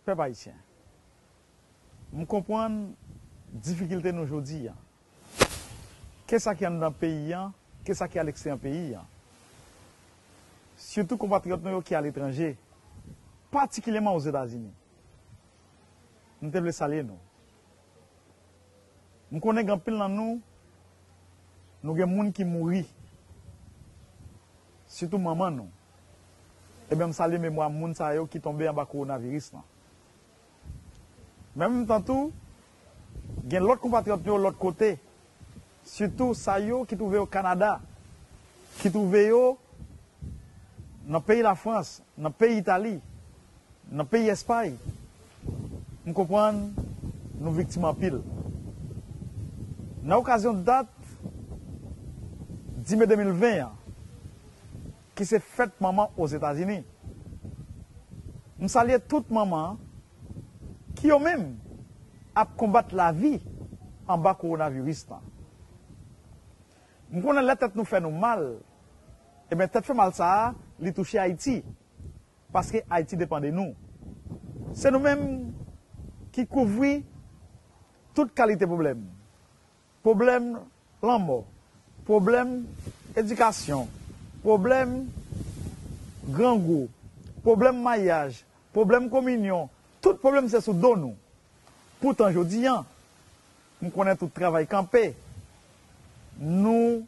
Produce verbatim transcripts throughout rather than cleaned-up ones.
Pèp ayisyen, m konprann difikilte nou jodi a. Ke sa ki anndan peyi an, ke sa ki aleksteryè peyi an. Sitou konpatriyòt nou yo ki aletranje, patikilyèman Ozetazini. M te vle salye nou. M konnen gen anpil nan nou, nou gen moun ki mouri. Sitou manman nou. Ebyen, m salye memwa moun sa yo ki tonbe anba kowonaviris lan. Men menm tan tou, gen lòt konpatriyòt nou yo lòt kote, sitou sa yo ki twouve yo Kanada, ki twouve yo nan peyi Lafrans, nan peyi Itali, nan peyi Espay, m konprann nou viktim anpil. Nan okazyon dat dis me de mil ven an, ki se fèt manman Ozetazini, m salye tout manman ki yo menm ap konbat lavi anba kowonaviris lan. M konnen lè tèt nou fè nou mal, ebyen, tèt fè mal sa a, li touche Ayiti, paske Ayiti depann de nou. Se nou menm ki kouvri tout kalite pwoblèm. Pwoblèm lanmò, pwoblèm edikasyon, pwoblèm grangou, pwoblèm maryaj, pwoblèm kominyon, tout pwoblèm se sou do nou. Poutan, jodi an, m konnen tout travay kanpe. Nou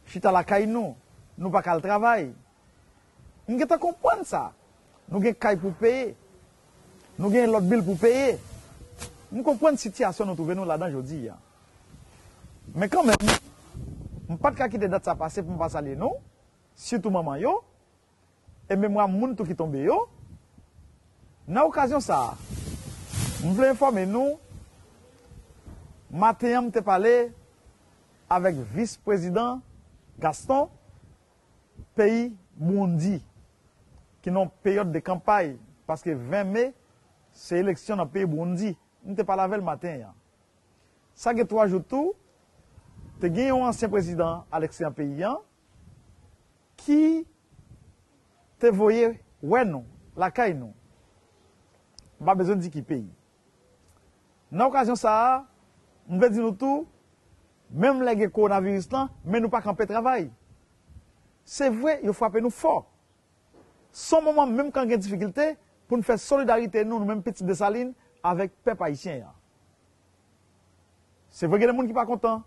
chita lakay nou, nou pa ka al travay. M gentan konprann sa. Nou gen kay pou peye. Nou gen lòt bil pou peye. M konprann sitiyasyon nou twouve nou ladan jodi a. Men kanmenm, m pa t ka kite dat sa pase pou m pa salye nou, sitou manman yo, e memwa moun tou ki tonbe yo. Nan okazyon sa a, m vle enfòme nou, maten an m te pale avèk vis prezidan Gaston, peyi Burundi, ki nan yon peryòd de kanpay, paske ven me se eleksyon nan peyi Burundi. M te pale avè l maten an. Sa gen twa jou tou, te gen yon ansyen prezidan a leksteryè peyi an ki te voye wè nou lakay nou. M pa bezwen di ki peyi. Nan okazyon sa a, m vle di nou tou, menm lè gen kowonaviris lan, men nou pa kanpe travay. Se vre, yo frape nou fò. Se yon moman, menm kan gen difikilte, pou n fè solidarite nou, nou menm pitit Desalin, avèk pèp ayisyen an. Se vre, gen de moun ki pa kontan.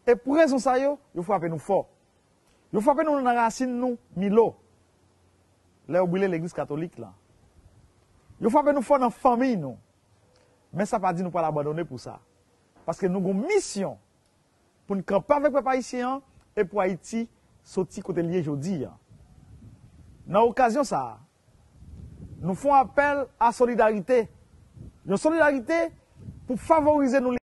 E pou rezon sa yo, yo frape nou fò. Yo frape nou nan rasin nou, Milo. Lè yo brile legliz katolik lan. Yo frape nou fò nan fanmiy nou. Men sa pa di nou pral abandone pou sa. Paske nou gon misyon pou n kanpe avèk pèp ayisyen an e pou Ayiti soti kote l ye jodi a. Nan okazyon sa a, nou fè yon apèl a solidarite. Yon solidarite pou favorize nou